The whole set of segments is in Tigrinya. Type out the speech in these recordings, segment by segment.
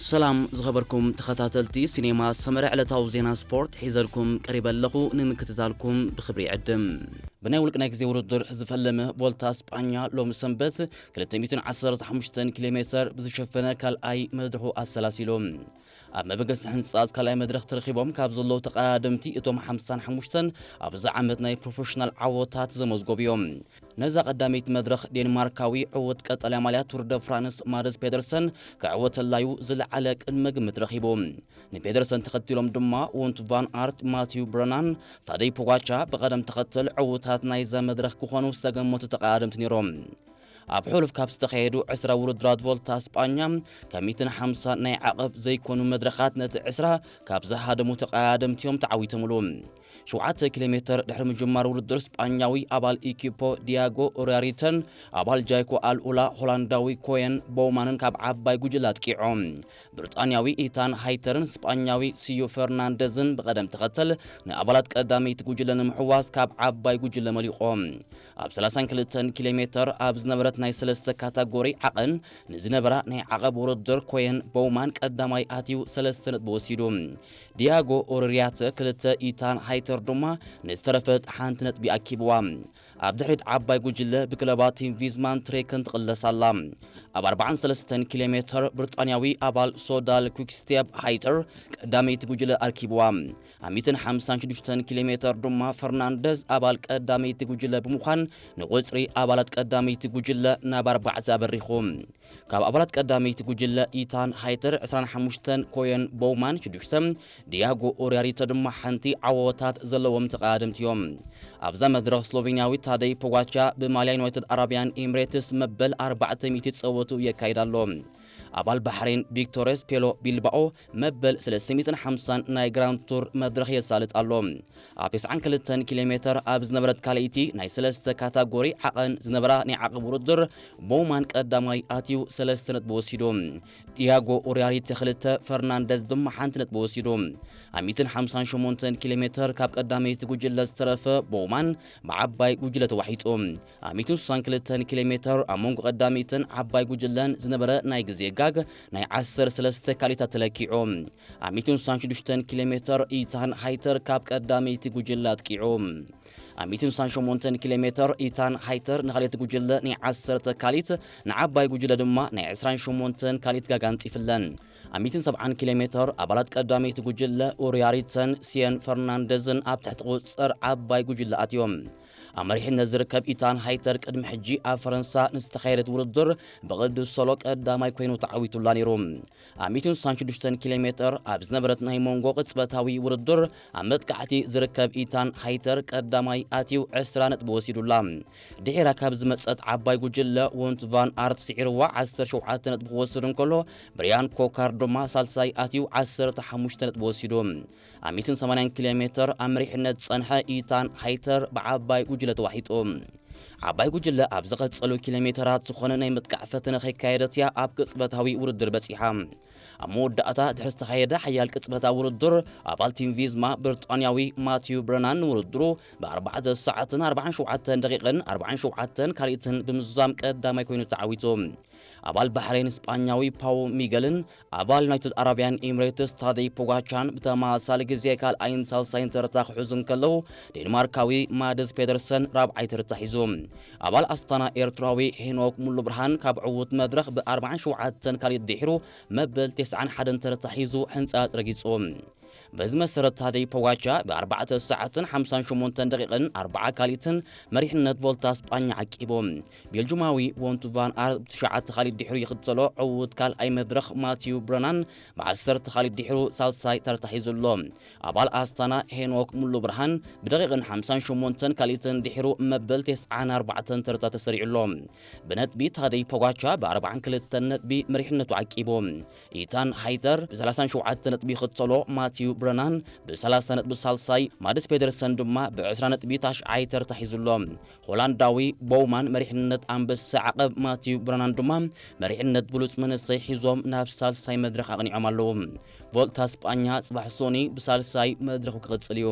ሰላም ዝኸበርኩም ተኸታተልቲ ሲኔማ ሰመረ፣ ዕለታዊ ዜና ስፖርት ሒዘልኩም ቀሪበ ኣለኹ። ንምክትታልኩም ብኽብሪ ይዕድም። ብናይ ውልቅ ናይ ግዜ ውድድር ዝፈለመ ቮልታ ስጳኛ ሎሚ ሰንበት ክልተ ሚእትን ዓሰርተ ሓሙሽተን ኪሎ ሜተር ብዝሸፈነ ካልኣይ መድረኹ ኣሰላሲሉ። ኣብ መበገሲ ሕንጻጽ ካልኣይ መድረኽ ተረኺቦም ካብ ዘለዉ ተቐዳደምቲ እቶም ሓምሳን ሓሙሽተን ኣብዚ ዓመት ናይ ፕሮፌሽናል ዓወታት ዘመዝገቡ እዮም። ነዛ ቀዳመይቲ መድረኽ ዴንማርካዊ ዕዉት ቀጠልያ ማልያ ቱር ደ ፍራንስ ማደስ ፔደርሰን ክዕወተላዩ ዝለዓለ ቅድመ ግምት ረኺቡ። ንፔደርሰን ተኸቲሎም ድማ ውንት ቫን ኣርት፣ ማቲው ብረናን፣ ታደይ ፖጋቻ ብቐደም ተኸተል ዕዉታት ናይዛ መድረኽ ክኾኑ ዝተገመቱ ተቐዳደምቲ ነይሮም። ኣብ ሕሉፍ ካብ ዝተኻየዱ ዕስራ ውድድራት ቮልታ ስጳኛ ካብ ሚእትን ሓምሳን ናይ ዓቐብ ዘይኮኑ መድረኻት ነቲ ዕስራ ካብ ዝሃደሙ ተቐዳደምቲ እዮም ተዓዊቶምሉ። ሸውዓተ ኪሎ ሜተር ድሕሪ ምጅማር ውድድር ስጳኛዊ ኣባል ኢኪፖ ዲያጎ ኦሪያሪተን ኣባል ጃይኮ ኣልኡላ ሆላንዳዊ ኮየን ቦውማንን ካብ ዓባይ ጉጅለ ኣጥቂዖም። ብሪጣንያዊ ኢታን ሃይተርን ስጳኛዊ ሲዮ ፈርናንደዝን ብቐደም ተኸተል ንኣባላት ቀዳመይቲ ጉጅለ ንምሕዋስ ካብ ዓባይ ጉጅለ መሊቖም። ኣብ ሰላሳን ክልተን ኪሎ ሜተር ኣብ ዝነበረት ናይ ሰለስተ ካታጎሪ ዓቐን ንዝነበራ ናይ ዓቐብ ውድድር ኮየን ቦውማን ቀዳማይ ኣትዩ ሰለስተ ነጥቢ ወሲዱ። ዲያጎ ኦሪያተ ክልተ፣ ኢታን ሃይተር ድማ ንዝተረፈት ሓንቲ ነጥቢ ኣኪብዋ። ኣብ ድሕሪት ዓባይ ጉጅለ ብክለባት ቲም ቪዝማን ትሬክን ትቕለስ ኣላ። ኣብ ኣርባዓን ሰለስተን ኪሎ ሜተር ብሪጣንያዊ ኣባል ሶዳል ኩክስቴፕ ሃይተር ቀዳመይቲ ጉጅለ ኣርኪብዋ። ኣብ ሚእትን ሓምሳን ሽዱሽተን ኪሎ ሜተር ድማ ፈርናንደዝ ኣባል ቀዳመይቲ ጉጅለ ብምዃን ንቁጽሪ ኣባላት ቀዳመይቲ ጉጅለ ናብ ኣርባዕተ ኣበሪኹ። ካብ ኣባላት ቀዳመይቲ ጉጅለ ኢታን ሃይተር ዕስራን ሓሙሽተን፣ ኮየን ቦውማን ሽዱሽተ፣ ዲያጎ ኦሪያሪተ ድማ ሓንቲ ዓወታት ዘለዎም ተቐዳደምቲ እዮም። ኣብዛ መድረኽ ስሎቬንያዊ ታደይ ፖጋቻ ብማልያ ዩናይትድ ኣረብያን ኤምሬትስ መበል ኣርባዕተ ሚእቲ ጸወቱ የካይድ ኣሎ። ኣባል ባሕሬን ቪክቶሬስ ፔሎ ቢልባኦ መበል ሰለስተ ሚእትን ሓምሳን ናይ ግራንድ ቱር መድረኽ የሳልጥ ኣሎ። ኣብ ተስዓን ክልተን ኪሎ ሜተር ኣብ ዝነበረት ካልኣይቲ ናይ ሰለስተ ካታጎሪ ዓቐን ዝነበራ ናይ ዓቐብ ውድድር ቦውማን ቀዳማይ ኣትዩ ሰለስተ ነጥቢ ወሲዱ። ዲያጎ ኦሪያሪተ ክልተ፣ ፈርናንደዝ ድማ ሓንቲ ነጥቢ ወሲዱ። ኣብ ሚእትን ሓምሳን ሸሞንተን ኪሎ ሜተር ካብ ቀዳመይቲ ጉጅለ ዝተረፈ ቦውማን ብዓባይ ጉጅለ ተዋሒጡ። ኣብ ሚእትን ስሳን ክልተን ኪሎ ሜተር ኣብ መንጎ ቀዳመይትን ዓባይ ጉጅለን ዝነበረ ናይ ግዜ ጋግ ናይ ዓሰርተ ሰለስተ ካልኢታት ተለኪዑ። ኣብ ሚእትን ስሳን ሽዱሽተን ኪሎ ሜተር ኢታን ሃይተር ካብ ቀዳመይቲ ጉጅለ ኣጥቂዑ። ኣብ ሚእትን ስሳን ሸሞንተን ኪሎ ሜተር ኢታን ሃይተር ንኻልኣይቲ ጉጅለ ናይ ዓሰርተ ካልኢት፣ ንዓባይ ጉጅለ ድማ ናይ ዕስራን ሸሞንተን ካልኢት ጋግ ኣንጺፍለን። ኣብ ሚእትን ሰብዓን ኪሎ ሜተር ኣባላት ቀዳመይቲ ጉጅለ ኡሪያሪተን ሲየን ፈርናንደዝን ኣብ ትሕቲ ቁጽር ዓባይ ጉጅለ ኣትዮም። ኣብ መሪሕነት ዝርከብ ኢታን ሃይተር ቅድሚ ሕጂ ኣብ ፈረንሳ ንዝተኻየደት ውድድር ብቕዲ ሶሎ ቀዳማይ ኮይኑ ተዓዊቱላ ነይሩ። ኣብ ሚእትን ስሳን ሽዱሽተን ኪሎ ሜተር ኣብ ዝነበረት ናይ መንጎ ቅጽበታዊ ውድድር ኣብ መጥቃዕቲ ዝርከብ ኢታን ሃይተር ቀዳማይ ኣትዩ ዕስራ ነጥቢ ወሲዱላ። ድሒራ ካብ ዝመጸት ዓባይ ጉጅለ ውንት ቫን ኣርት ስዒርዋ ዓሰርተ ሸውዓተ ነጥቢ ክወስድ እንከሎ፣ ብሪያን ኮካር ድማ ሳልሳይ ኣትዩ ዓሰርተ ሓሙሽተ ነጥቢ ወሲዱ። ኣብ ሚእትን ሰማንያን ኪሎ ሜተር ኣብ መሪሕነት ዝጸንሐ ኢታን ሃይተር ብዓባይ ጉጅለ ተዋሒጡ። ዓባይ ጉጅለ ኣብ ዝቐጸሉ ኪሎ ሜተራት ዝኾነ ናይ ምጥቃዕ ፈተነ ከይካየደት እያ ኣብ ቅጽበታዊ ውድድር በጺሓ። ኣብ መወዳእታ ድሕሪ ዝተኻየደ ሓያል ቅጽበታዊ ውድድር፣ ኣባል ቲም ቪዝማ ብሪጣንያዊ ማቲዩ ብረናን ንውድድሩ ብኣርባዕተ ሰዓትን ኣርባዓን ሸውዓተን ደቂቕን ኣርባዓን ሸውዓተን ካልኢትን ብምዝዛም ቀዳማይ ኮይኑ ተዓዊቱ። ኣባል ባሕሬን ስጳኛዊ ፓው ሚገልን ኣባል ዩናይትድ ኣረብያን ኤምሬትስ ታደይ ፖጋቻን ብተመሳሳሊ ግዜ ካልኣይን ሳልሳይን ተርታ ክሕዙ እንከለዉ፣ ዴንማርካዊ ማድስ ፔደርሰን ራብዓይ ተርታ ሒዙ። ኣባል ኣስታና ኤርትራዊ ሄኖክ ሙሉ ብርሃን ካብ ዕዉት መድረኽ ብኣርባዓን ሸውዓተን ካልኢት ድሒሩ መበል ተስዓን ሓደን ተርታ ሒዙ ሕንጻጽ ረጊጹ። በዚ መሰረት ታደይ ፖጋቻ ብኣርባዕተ ሰዓትን ሓምሳን ሸሞንተን ደቂቕን ኣርባዓ ካልኢትን መሪሕነት ቮልታ ስጳኛ ዓቂቡ። ቤልጁማዊ ወንቱ ቫን ኣርት ብትሽዓተ ካልኢት ድሒሩ ይኽተሎ። ዕዉት ካልኣይ መድረኽ ማቲዩ ብረናን ብዓሰርተ ካልኢት ድሒሩ ሳልሳይ ተርታ ሒዙ ኣሎ። ኣባል ኣስታና ሄኖክ ሙሉ ብርሃን ብደቂቕን ሓምሳን ሸሞንተን ካልኢትን ድሒሩ መበል ተስዓን ኣርባዕተን ተርታ ተሰሪዑ ኣሎ። ብነጥቢ ታደይ ፖጋቻ ብኣርባዓን ክልተን ነጥቢ መሪሕነቱ ዓቂቡ። ኢታን ሃይተር ብሰላሳን ሸውዓተ ነጥቢ ይኽተሎ። ማቲዩ ብረናን ብሰላሳ ነጥቢ ሳልሳይ፣ ማድስ ፔደርሰን ድማ ብዕስራ ነጥቢ ታሽዓይ ተርታ ሒዙ ኣሎ። ሆላንዳዊ ቦውማን መሪሕነት ኣንበሳ ዓቐብ፣ ማቲዩ ብረናን ድማ መሪሕነት ብሉጽ መንእሰይ ሒዞም ናብ ሳልሳይ መድረኽ ኣቕኒዖም ኣለዉ። ቮልታ ስጳኛ ጽባሕ ሶኒ ብሳልሳይ መድረኹ ክቕጽል እዩ።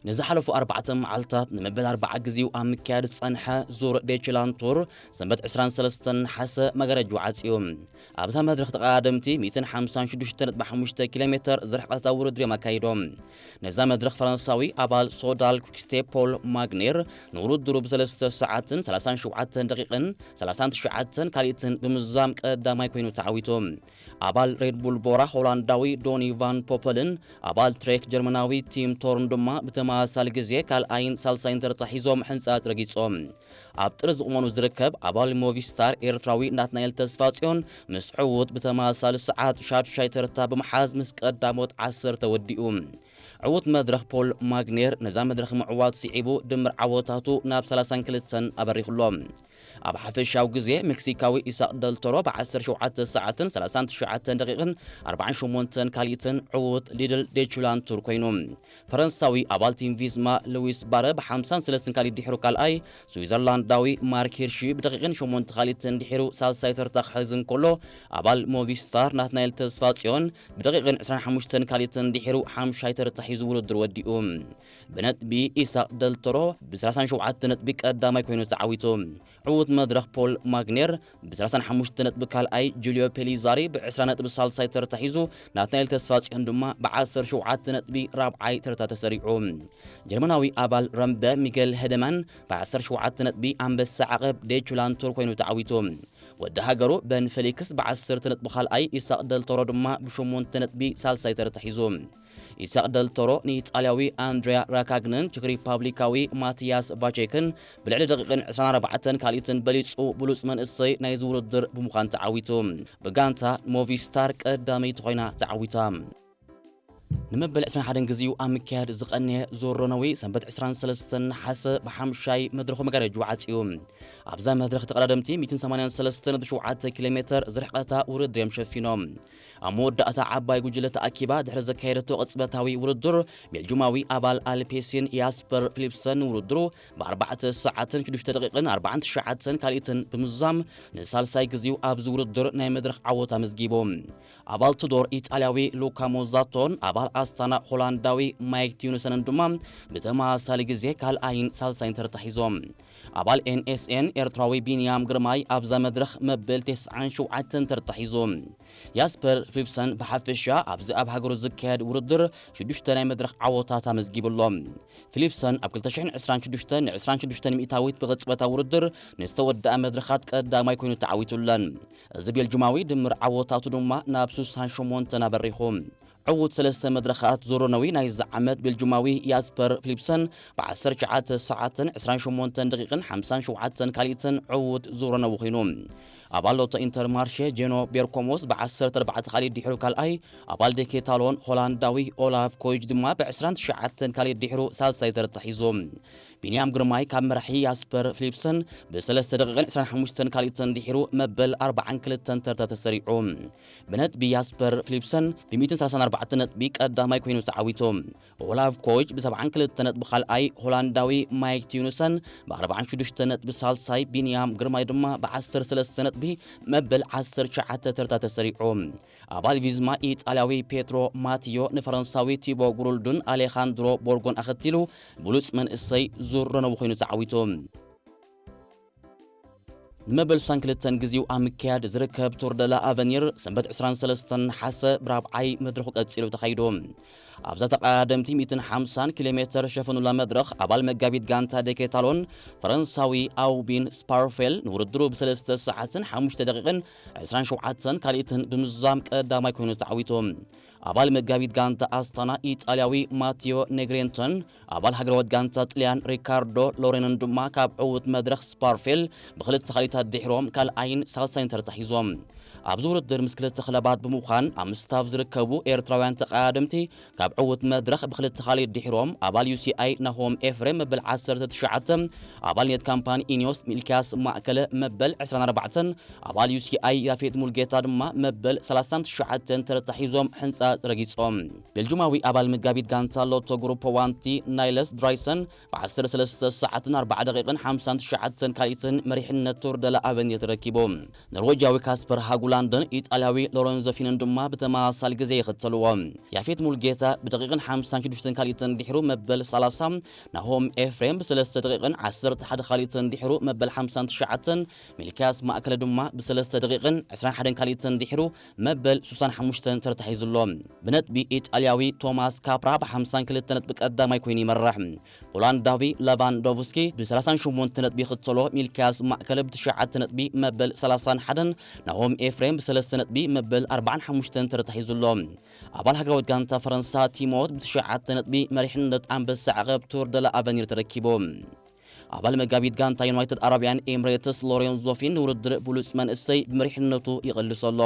ንዝሓለፉ ኣርባዕተ መዓልታት ንመበል ኣርባዓ ግዜኡ ኣብ ምክያድ ዝጸንሐ ዙር ዴችላን ቱር ሰንበት ዕስራን ሰለስተን ነሓሰ መጋረጅኡ ዓጽዩ። ኣብዛ መድረኽ ተቐዳደምቲ ሚእትን ሓምሳን ሽዱሽተ ነጥቢ ሓሙሽተ ኪሎ ሜተር ዝርሕቐታ ውድድር እዮም ኣካይዶም። ነዛ መድረኽ ፈረንሳዊ ኣባል ሶዳል ኩክስቴፕ ፖል ማግኔር ንውድድሩ ብሰለስተ ሰዓትን ሰላሳን ሸውዓተን ደቂቕን ሰላሳን ትሽዓተን ካልኢትን ብምዝዛም ቀዳማይ ኮይኑ ተዓዊቱ። ኣባል ሬድ ቡል ቦራ ሆላንዳዊ ዶኒ ቫን ፖፐልን ኣባል ትሬክ ጀርመናዊ ቲም ቶርን ድማ ብተመሳሳሊ ግዜ ካልኣይን ሳልሳይን ተርታ ሒዞም ሕንጻጽ ረጊጾም። ኣብ ጥሪ ዝቕመኑ ዝርከብ ኣባል ሞቪስታር ኤርትራዊ ናትናኤል ተስፋጽዮን ምስ ዕዉት ብተመሳሳሊ ሰዓት ሻድሻይ ተርታ ብምሓዝ ምስ ቀዳሞት ዓሰርተ ወዲኡ። ዕዉት መድረኽ ፖል ማግኔር ነዛ መድረኽ ምዕዋት ስዒቡ ድምር ዓወታቱ ናብ ሰላሳን ክልተን ኣበሪኹ ኣሎ። ኣብ ሓፈሻዊ ግዜ ሜክሲካዊ ኢሳቕ ደልቶሮ ብ ዓሰርተ ሸውዓተ ሰዓትን ሰላሳን ትሽዓተን ደቂቕን ኣርባዓን ሸሞንተን ካልኢትን ዕዉት ሊድል ዴቹላን ቱር ኮይኑ። ፈረንሳዊ ኣባል ቲም ቪዝማ ሉዊስ ባረ ብ ሓምሳን ሰለስተን ካልኢት ድሒሩ ካልኣይ፣ ስዊዘርላንዳዊ ማርክ ሂርሺ ብደቂቕን ሸሞንተ ካልኢትን ድሒሩ ሳልሳይ ተርታ ክሕዝ እንከሎ፣ ኣባል ሞቪስታር ናትናኤል ተስፋጽዮን ብደቂቕን ዕስራን ሓሙሽተን ካልኢትን ድሒሩ ሓምሻይ ተርታ ሒዙ ውድድር ወዲኡ። ብነጥቢ ኢሳቕ ደልቶሮ ብ ሰላሳን ሸውዓተ ነጥቢ ቀዳማይ ኮይኑ ተዓዊቱ። ዕዉት መድረኽ ፖል ማግኔር ብ ሰላሳን ሓሙሽተ ነጥቢ ካልኣይ፣ ጁልዮ ፔሊዛሪ ብ ዕስራ ነጥቢ ሳልሳይ ተርታ ሒዙ፣ ናትናኤል ተስፋጽዮን ድማ ብ ዓሰርተ ሸውዓተ ነጥቢ ራብዓይ ተርታ ተሰሪዑ። ጀርመናዊ ኣባል ረምበ ሚገል ሄደማን ብ ዓሰርተ ሸውዓተ ነጥቢ ኣንበሳ ዓቐብ ዴቹላን ቱር ኮይኑ ተዓዊቱ። ወዲ ሃገሩ በን ፌሊክስ ብ ዓሰርተ ነጥቢ ካልኣይ፣ ኢሳቕ ደልቶሮ ድማ ብሸሞንተ ነጥቢ ሳልሳይ ተርታ ሒዙ። ኢሳቕ ደልቶሮ ንኢጣልያዊ ኣንድሪያ ራካግንን ቼክ ሪፓብሊካዊ ማቲያስ ቫቼክን ብልዕሊ ደቂቕን ዕስራን ኣርባዕተን ካልኢትን በሊጹ ብሉጽ መንእሰይ ናይዚ ውድድር ብምዃን ተዓዊቱ። ብጋንታ ሞቪስታር ቀዳመይቲ ኮይና ተዓዊታ። ንመበል ዕስራን ሓደን ግዜኡ ኣብ ምክያድ ዝቐነየ ዙር ሮነዊ ሰንበት ዕስራን ሰለስተን ነሓሰ ብሓምሻይ መድረኹ መጋረጅኡ ዓጽዩ። ኣብዛ መድረኽ ተቐዳደምቲ ሚእትን ሰማንያን ሰለስተን ነጥቢ ሸውዓተ ኪሎ ሜተር ዝርሕቐታ ውድድር እዮም ሸፊኖም። ኣብ መወዳእታ ዓባይ ጉጅለ ተኣኪባ ድሕሪ ዘካየደቶ ቅጽበታዊ ውድድር፣ ቤልጁማዊ ኣባል ኣልፔሲን ያስፐር ፊሊፕሰን ንውድድሩ ብኣርባዕተ ሰዓትን ሽዱሽተ ደቂቕን ኣርባዓን ትሽዓተን ካልኢትን ብምዝዛም ንሳልሳይ ግዜኡ ኣብዚ ውድድር ናይ መድረኽ ዓወት ኣመዝጊቡ። ኣባል ቱዶር ኢጣልያዊ ሉካ ሞዛቶን ኣባል ኣስታና ሆላንዳዊ ማይክ ቲዩንሰንን ድማ ብተመሳሳሊ ግዜ ካልኣይን ሳልሳይን ተርታ ሒዞም። ኣባል ኤንኤስኤን ኤርትራዊ ቢንያም ግርማይ ኣብዛ መድረኽ መበል ተስዓን ሸውዓተን ተርታ ሒዙ። ያስፐር ፊሊፕሰን ብሓፈሻ ኣብዚ ኣብ ሃገሩ ዝካየድ ውድድር ሽዱሽተ ናይ መድረኽ ዓወታት ኣመዝጊቡ ኣሎ። ፊሊፕሰን ኣብ ክልተ ሽሕን ዕስራን ሽዱሽተን ንዕስራን ሽዱሽተን ሚእታዊት ብቕጽበታዊ ውድድር ንዝተወደኣ መድረኻት ቀዳማይ ኮይኑ ተዓዊቱ ኣለን። እዚ ቤልጁማዊ ድምር ዓወታቱ ድማ ናብ ስሳን ሸሞንተን ኣበሪኹ። ዕዉት ሰለስተ መድረኻት ዙር ሮነዊ ናይዚ ዓመት ቤልጁማዊ ያስፐር ፊሊፕሰን ብ ዓሰርተ ትሽዓተ ሰዓትን ዕስራን ሸሞንተን ደቂቕን ሓምሳን ሸውዓተን ካልኢትን ዕዉት ዙር ሮነዊ ኮይኑ። ኣባል ሎቶ ኢንተርማርሼ ጄኖ ቤርኮሞስ ብ ዓሰርተ ኣርባዕተ ካልኢት ድሒሩ ካልኣይ፣ ኣባል ዴኬታሎን ሆላንዳዊ ኦላፍ ኮይጅ ድማ ብ ዕስራን ትሽዓተን ካልኢት ድሒሩ ሳልሳይ ተርታ ሒዙ። ቢንያም ግርማይ ካብ መራሒ ያስፐር ፊሊፕሰን ብሰለስተ ደቂቕን ዕስራን ሓሙሽተን ካልኢትን ድሒሩ መበል ኣርባዓን ክልተን ተርታ ተሰሪዑ። ብነጥቢ ያስፐር ፊሊፕሰን ብ ሚእትን ሰላሳን ኣርባዕተን ነጥቢ ቀዳማይ ኮይኑ ተዓዊቱ። ኦላፍ ኮይጅ ብ ሰብዓን ክልተ ነጥቢ ካልኣይ፣ ሆላንዳዊ ማይክ ቲዩንሰን ብ ኣርባዓን ሽዱሽተ ነጥቢ ሳልሳይ፣ ቢንያም ግርማይ ድማ ብ ዓሰርተ ሰለስተ ነጥቢ መበል ዓሰርተ ትሽዓተ ተርታ ተሰሪዑ። ኣባል ቪዝማ ኢጣልያዊ ፔትሮ ማቲዮ ንፈረንሳዊ ቲቦ ጉሩልዱን ኣሌኻንድሮ ቦርጎን ኣኸቲሉ ብሉጽ መንእሰይ ዙር ረነው ኮይኑ ተዓዊቱ። ንመበል ስሳን ክልተን ግዜኡ ኣብ ምክያድ ዝርከብ ቱር ደላ ኣቨኒር ሰንበት ዕስራን ሰለስተን ነሓሰ ብራብዓይ መድረኹ ቀጺሉ ተኻይዱ። ኣብዛ ተቐዳደምቲ ሚእትን ሓምሳን ኪሎ ሜተር ሸፈኑላ መድረኽ ኣባል መጋቢት ጋንታ ደኬታሎን ፈረንሳዊ ኣውቢን ስፓርፌል ንውድድሩ ብሰለስተ ሰዓትን ሓሙሽተ ደቂቕን ዕስራን ሸውዓተን ካልኢትን ብምዝዛም ቀዳማይ ኮይኑ ተዓዊቱ። ኣባል መጋቢት ጋንታ ኣስታና ኢጣልያዊ ማቲዮ ኔግሬንቶን ኣባል ሃገራዊት ጋንታ ጥልያን ሪካርዶ ሎሬንን ድማ ካብ ዕዉት መድረኽ ስፓርፌል ብክልተ ካልኢታት ድሒሮም ካልኣይን ሳልሳይን ተርታ ሒዞም። ኣብዚ ውድድር ምስ ክልተ ክለባት ብምዃን ኣብ ምስታፍ ዝርከቡ ኤርትራውያን ተቐዳደምቲ ካብ ዕዉት መድረኽ ብክልተ ካልኢት ድሒሮም ኣባል ዩሲኣይ ናሆም ኤፍሬም መበል ዓሰርተ ትሽዓተ፣ ኣባል ኔት ካምፓኒ ኢኒዮስ ሚልኪያስ ማእከለ መበል ዕስራን ኣርባዕተን፣ ኣባል ዩሲኣይ ያፌት ሙልጌታ ድማ መበል ሰላሳን ትሽዓተን ተርታ ሒዞም ሕንጻጽ ረጊጾም። ቤልጁማዊ ኣባል መጋቢት ጋንታ ሎቶ ግሩፖ ዋንቲ ናይለስ ድራይሰን ብ ዓሰርተ ሰለስተ ሰዓትን ኣርባዓ ደቂቕን ሓምሳን ትሽዓተን ካልኢትን መሪሕነት ቱር ደላ ኣቨኒር ተረኪቡ። ኖርዌጃዊ ካስፐር ሃጉላ ሆላንድን ኢጣልያዊ ሎረንዞ ፊንን ድማ ብተመሳሳሊ ግዜ ይኽተልዎ። ያፌት ሙልጌታ ብደቂቕን ሓምሳን ሽዱሽተን ካልኢትን ድሕሩ መበል ሰላሳ፣ ናሆም ኤፍሬም ብሰለስተ ደቂቕን ዓሰርተ ሓደ ካልኢትን ድሕሩ መበል ሓምሳን ትሽዓተን፣ ሚልክያስ ማእከለ ድማ ብሰለስተ ደቂቕን ዕስራን ሓደን ካልኢትን ድሕሩ መበል ሱሳን ሓሙሽተን ተታሒዙ ኣሎ። ብነጥቢ ኢጣልያዊ ቶማስ ካፕራ ብ ሓምሳን ክልተ ነጥቢ ቀዳማይ ኮይኑ ይመርሕ። ፖላንዳዊ ለቫንዶቭስኪ ብ ሰላሳን ሸሞንተ ነጥቢ ይኽተሎ፣ ሚልክያስ ማእከለ ብ ትሽዓተ ነጥቢ መበል ሰላሳን ሓደን፣ ናሆም ኤፍሬም ብ ሰለስተ ነጥቢ መበል ኣርባዓን ሓሙሽተን ተታሒዙ ኣሎ። ኣባል ሃገራዊት ጋንታ ፈረንሳ ቲሞት ብ ትሽዓተ ነጥቢ መሪሕነት ኣንበሳ ዓቐብ ቱር ደላ ኣቨኒር ተረኪቡ። ኣባል መጋቢት ጋንታ ዩናይትድ ኣረብያን ኤምሬትስ ሎሬንዞ ፊን ንውድድር ብሉጽ መንእሰይ ብመሪሕነቱ ይቕልሶ ኣሎ።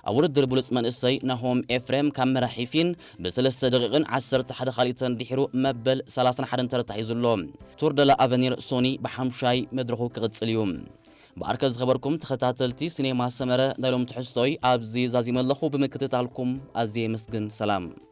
ኣብ ውድድር ብሉጽ መንእሰይ ናሆም ኤፍሬም ካብ መራሒ ፊን ብሰለስተ ደቂቕን ዓሰርተ ሓደ ካልኢተን ድሒሩ መበል ሰላሳን ሓደን ተታሒዙ ኣሎ። ቱር ደላ ኣቨኒር ሶኒ ብሓምሻይ መድረኹ ክቕጽል እዩ። ብኣርከ ዝኸበርኩም ተኸታተልቲ ሲኔማ ሰመረ፣ ናይ ሎም ትሕዝቶይ ኣብዚ ዛዚመ ኣለኹ። ብምክትታልኩም ኣዝየ የመስግን። ሰላም።